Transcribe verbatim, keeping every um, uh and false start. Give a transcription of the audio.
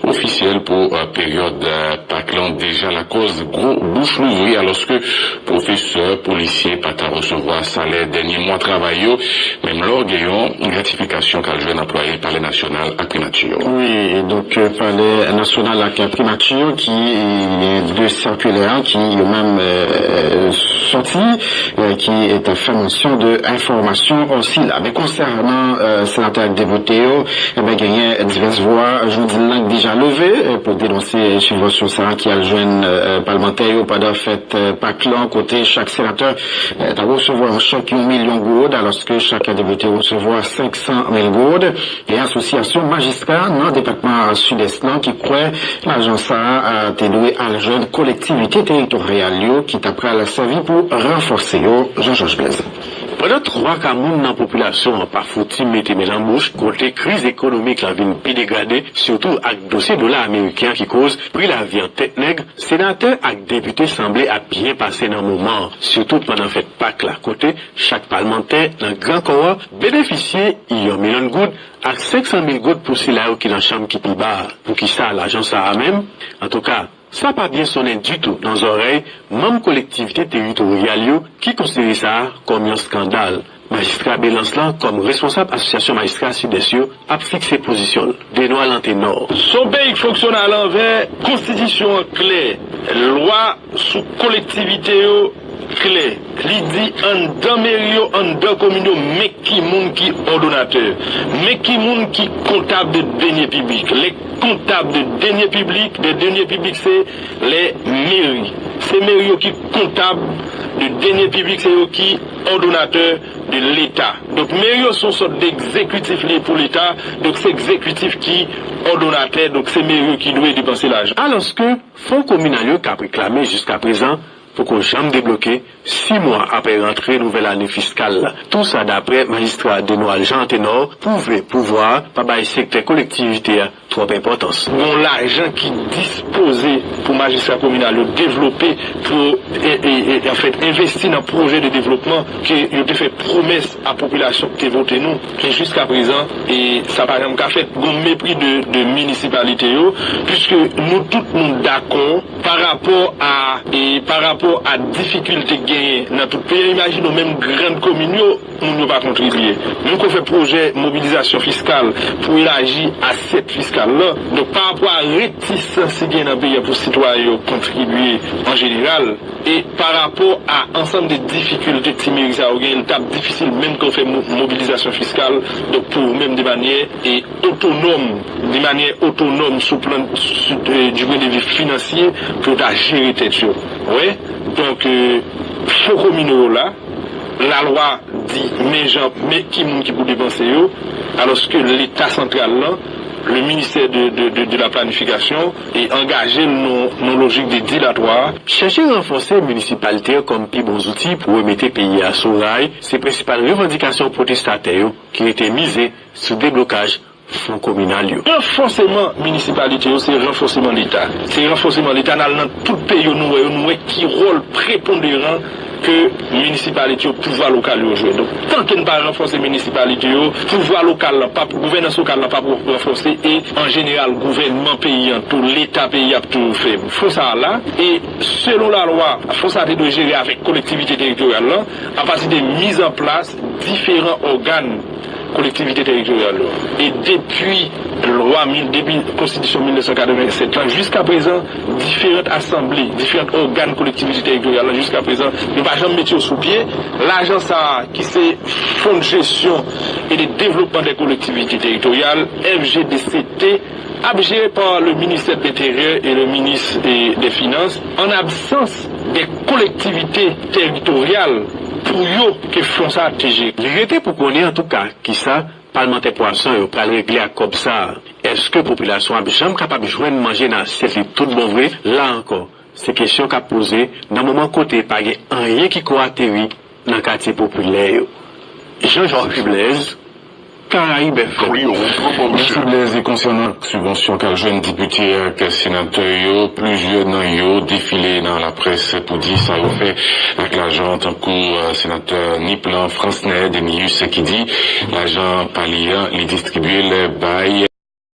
ofisyèl pou, euh, peryòd, euh, Pak lan deja lakòz gwo bouch louvri, alòske pwofesè, polisye pa ta resevwa salè dènye mwa travay yo, menm lè w gen yon gratifikasyon k al jwenn anplwaye Palè Nasyonal ak Primati yo. Wi, e donk, euh, Palè Nasyonal ak Primati yo ki, euh, de sikilè ki yo menm, euh, sòti, euh, ki t ap fè mansyon de enfòmasyon, euh, sila. Men konsènan, euh, senatè ak depite yo, Ebyen, genyen divès vwa jodi lan ki deja leve, eh, pou denonse sibvansyon sa a ki al jwenn, eh, palmantè yo pandan fèt, eh, Pak lan, kote chak senatè, eh, ta resevwa yon chèk yon milyon goud, alòske chak depite resevwa senk san mil goud. E Asosyasyon Majistra nan depatman Sidès lan ki kwè lajan sa a, eh, te dwe al jwenn kolektivite teritoryal yo ki ta pral sèvi pou ranfòse yo. Jean Georges Blaise. Pandan twa ka moun nan popilasyon an pa fouti mete men nan bouch, kote kriz ekonomik la vin pi degrade, sitou ak dosye dola ameriken an ki koz pri lavi an tèt nèg, senatè ak depite sanble ap byen pase nan moman an, sitou pandan fèt Pak la, kote chak palmantè nan Gran Kò a benefisye yon milyon goud ak senk san mil goud pou sila yo ki nan chanm ki pi ba a. Poukisa lajan sa a menm? Antouka, sa pa byen sonnen ditou nan zòrèy manm kolektivite teritoryal yo ki konsidere sa a kòm yon eskandal. Majistra Belans lan, kòm responsab Asosyasyon Majistra Sidès yo, ap fikse pozisyon l. Denwa Lantenò. Se yon peyi k fonksyone alanvè, konstitisyon an klè, lwa sou kolektivite yo klè. Li di anndan meri yo, anndan komin yo, men ki moun ki òdonatè, men ki moun ki kontab de denye piblik. Les comptables de deniers publics, de deniers publics, se les mairies. Se meri yo ki kontab de deniers publics, se yo ki òdonatè de Leta. Donk, meri yo se yon sòt de egzekitif li ye pou Leta. Donk, se egzekitif ki òdonatè. Donk, se meri yo ki dwe depanse lajan. Alòske, fon kominal yo k ap reklame jiskaprezan poko janm debloke, sis mwa apre rantre nouvèl ane fiskal la. Tou sa daprè majistra Denoald Jean Antenor, pwouve pouvwa a pa bay sektè kolektivite a twòp enpòtans. Gon lajan ki dispoze pou majistra kominal yo devlope, pou, e, e, e, anfèt, envesti nan pwojè de devlopman ke yo te fè pwomès a popilasyon ki te vote nou, men jiskaprezan, e sa pa janm ka fèt. Gon mepri de, de minisipalite yo, piske nou tout nou dakò pa rapò a, e pa rapò a difikilte k genyen nan tout peyi an. Imajine w, menm grann komin yo, moun yo pa kontribye. Nou ko fè pwojè mobilizasyon fiskal pou elaji asyèt fiskal lan. Donk, pa rapò a retisans ki gen nan peyi an pou sitwayen yo kontribye an jeneral, e pa rapò a ansanm de difikilte ti meri sa yo genyen, l t ap difisil menm ke w fè mo-, mobilizasyon fiskal, donk pou ou menm de manyè e otonòm, de manyè otonòm sou plan, sou, e, du point de vue financier, pou yo ta jere tèt yo. Ou wè? Donk, e, fon kominal yo la, lalwa di men jan, men ki moun ki pou depanse yo, alòske Leta santral lan, le ministère de, de, de, de la planification, e angaje l nan, nan lojik de dilatwa. Chèche ranfòse minisipalite yo kòm pi bon zouti pou remete peyi a sou ray, se prensipal revandikasyon pwotestatè yo ki rete mize sou deblokaj fon kominal yo. Ranfòseman minisipalite yo, se ranfòseman Leta. Se ranfòseman Leta, n al nan tout peyi yo, nou wè yo, nou wè ki wòl preponderan ke minisipalite yo, pouvwa lokal yo jwe. Donk, tanke n pa ranfòse minisipalite yo, pouvwa lokal lan p ap, gouvènans lokal lan p ap ranfòse, e an jeneral, gouvènman peyi an tou, Leta peyi a ap toujou fèb. Fon sa a la, e selon lalwa, fon sa a te dwe jere avèk kolektivite teritoryal lan, apati de mizanplas diferan ògàn kolektivite teritoryal yo. E depi lwa mil, depi konstitisyon mil nèf san katrevennsèt lan, jiskaprezan, diferan asanble, diferan ògàn kolektivite teritoryal lan, jiskaprezan, yo pa janm mete yo sou pye. Lajan sa a, ki se Fonds de gestion et de développement des collectivités territoriales, F G D C T, ap jere pa le ministè de l'Intérieur e le minis e de Finans, an absans de kolektivite teritoryal pou yo ke fon sa a te jere. Li rete pou konnen, antouka, kisa palmantè pwason yo pral regle ak kòb sa a. Èske popilasyon ap janm kapab jwenn manje nan asyèt li tout bon vre? La ankò, se kesyon k ap poze nan moman kote pa gen anyen ki ko ateri nan katye popilè yo. Jean Georges Blaise, Caraïbes F M. Mèsi Blaise. E konsènan sibvansyon k al jwenn depite ak senatè yo, plizyè nan yo defile nan laprès pou di sa yo fè ak lajan, tankou, euh, senatè Nip lan, Fransnè Denius, ki di lajan pa li an, li distribye l bay